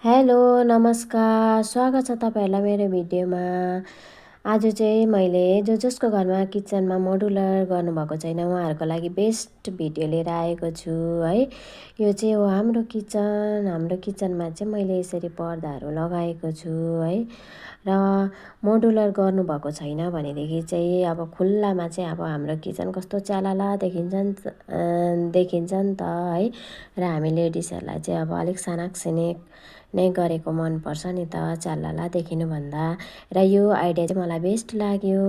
Hello नमस्कार स्वागत छ तपाईँहरूलाई मेरो भिडियोमा। आज चाहिँ मैले जसको घरमा किचनमा मोडुलर गर्नुभएको छैन उहाँहरूको लागि बेस्ट भिडियो लिएर आएको छु है। यो चाहिँ हो हाम्रो किचनमा चाहिँ मैले यसरी पर्दाहरू लगाएको छु है। र मोडुलर गर्नुभएको छैन भनेदेखि चाहिँ अब खुल्लामा चाहिँ अब हाम्रो किचन कस्तो च्यालाला देखिन्छ नि त है। र हामी लेडिजहरूलाई चाहिँ अब अलिक सानाकसिनिक नै गरेको मनपर्छ नि त च्यालाला देखिनुभन्दा। र यो आइडिया चाहिँ मलाई बेस्ट लाग्यो।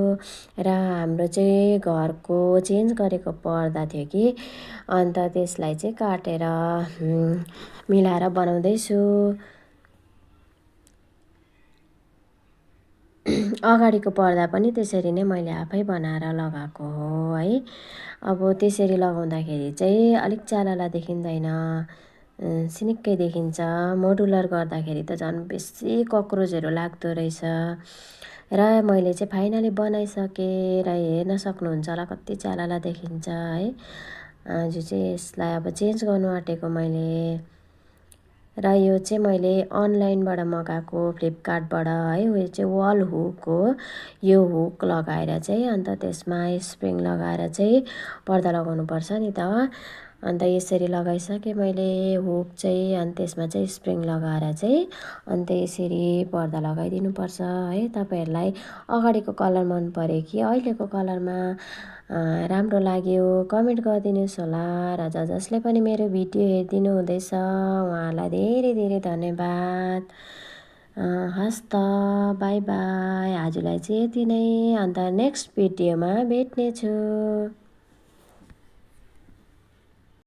र हाम्रो चाहिँ घरको चेन्ज गरेको पर्दा थियो कि अन्त त्यसलाई चाहिँ काटेर मिलाएर बनाउँदैछु। अगाडिको पर्दा पनि त्यसरी नै मैले आफै बनाएर लगाएको हो है। अब त्यसरी लगाउँदाखेरि चाहिँ अलिक च्यालाला देखिँदैन, सिनिक्कै देखिन्छ। मोडुलर गर्दाखेरि त झन् बेसी कक्रोचहरू लाग्दो रहेछ। र मैले चाहिँ फाइनली बनाइसकेँ र हेर्न सक्नुहुन्छ होला कति च्यालाला देखिन्छ है। जो चाहिँ यसलाई अब चेन्ज गर्नु आँटेको मैले। र यो चाहिँ मैले अनलाइनबाट मगाएको फ्लिपकार्टबाट है। यो चाहिँ वाल हुक हो। यो हुक लगाएर चाहिँ अन्त त्यसमा स्प्रिङ लगाएर चाहिँ पर्दा लगाउनुपर्छ नि त। अन्त यसरी लगाइसकेँ मैले हुक चाहिँ। अनि त्यसमा चाहिँ स्प्रिङ लगाएर चाहिँ अन्त यसरी पर्दा लगाइदिनुपर्छ है। तपाईँहरूलाई अगाडिको कलर मन पर्यो कि अहिलेको कलरमा राम्रो लाग्यो कमेन्ट गरिदिनुहोस् होला। र जसले पनि मेरो भिडियो हेरिदिनु हुँदैछ उहाँलाई धेरै धेरै धन्यवाद। हस् त बाई बाई। आजलाई चाहिँ यति नै। अन्त नेक्स्ट भिडियोमा भेट्नेछु।